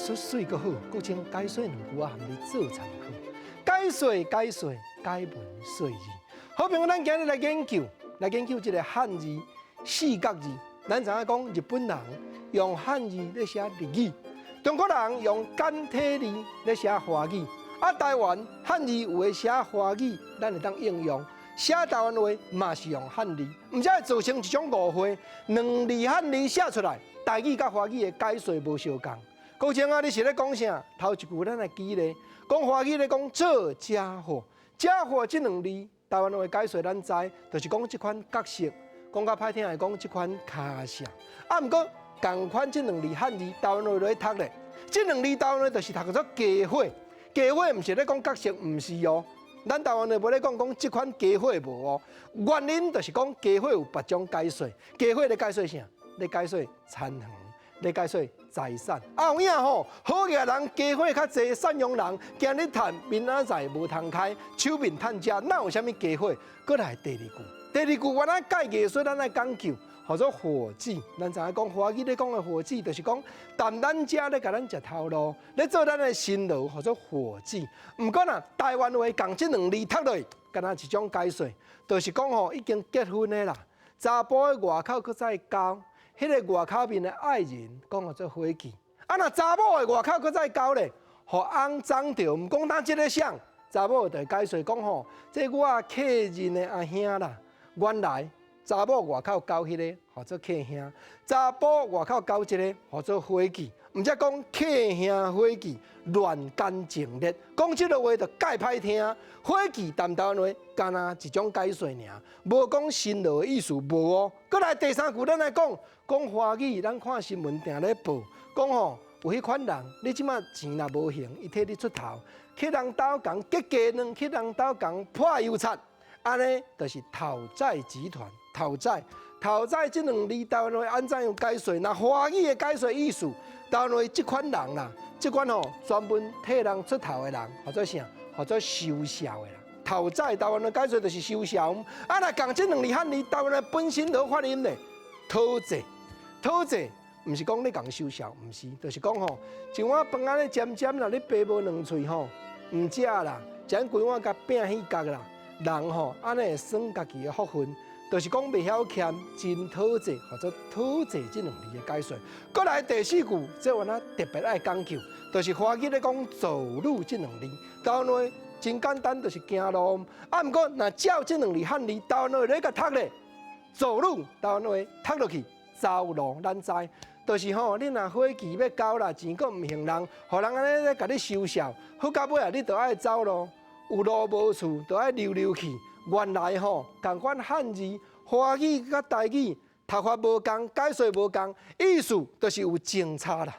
出媠閣好，閣稱解說兩句仔，含你做參考。解說解說解文說字。好朋友，咱今日來研究，來研究這个漢字四角字。咱知影講日本人用漢字咧寫日語，中國人用簡體字咧寫華語。啊，台灣漢字有的寫華語，咱會當應用；寫台灣話嘛是用漢字，毋才會造成一種誤會。兩字漢字寫出來，台語佮華語的解說無相仝。國清啊，你是咧講啥？頭一句咱來記咧，講華語咧講這傢伙，傢伙這兩字，台灣話解說咱知，就是講這款角色。講較歹聽來講，這款跤數。啊，毋過仝款這兩字漢字，台灣話咧讀咧，這兩字台灣話就是讀做家伙。家伙毋是咧講角色，毋是哦。咱台灣話無咧講講這款家伙無哦。原因就是講家伙有別種解說，家伙咧解說啥？咧解說田園，咧解說財產。啊，有影吼，好額人家伙較濟，贍養人今日趁，明仔載無通開，手面趁食，哪有啥物家伙？閣來第二句，第二句原來解藝術，咱愛講究，號做伙計。咱知影講華語咧講的伙計，就是講踮咱遮咧共咱食頭路，咧做咱的辛勞，號做伙計。毋過若台灣話仝這兩字讀落去，敢若一種解說，就是講吼已經結婚的啦，查埔的外口閣再交，彼个外口面的愛人講號做伙計。啊，若查某的外口閣再交咧，予翁摠著，毋講當這个啥，查某就會解說講吼，這我客人的阿兄啦。原來查某外口交彼个號做客兄，查埔外口交這个號做伙計，毋才講客兄伙計亂間情熱，講這个話就蓋歹聽。伙計踮台灣話，敢若一種解說爾，無講辛勞的意思無哦。閣來第三句，咱來講講華語，咱看新聞定咧報，講吼有彼款人，你這馬錢若無還，伊替你出頭，去人兜共結雞卵，去人兜共潑油漆。按呢，就是討債集團，討債，討債這兩字台灣話按怎樣解說？若華語的解說意思，台灣話這款人啦，這款吼專門替人出頭的人，號做啥？號做收數的啦。討債台灣的解說就是收數。啊，若仝這兩字漢字，台灣的本身就發音咧，討債，討債，毋是講你共收數，毋是，就是講吼，一碗飯按呢尖尖啦，你爸無兩喙吼，毋食啦，食規碗共拚去角啦。人吼按呢會耍家己的福分，就是講袂曉儉，真討債，號做討債這兩字的解說。閣來第四句，這原來特別愛講究，就是華語咧講走路這兩字，台灣話真簡單，就是行路。啊，毋過若照這兩字漢字，台灣話咧共讀咧，走路，台灣話讀落去，走路，咱知，就是吼，你若伙計欲交啦，錢閣毋還人，予人按呢咧共你收數，好到尾啊，你就愛走路。有路無厝，就愛溜溜去。原來吼，仝款漢字、華語佮台語讀法無仝，解說無仝，意思就是有情差啦。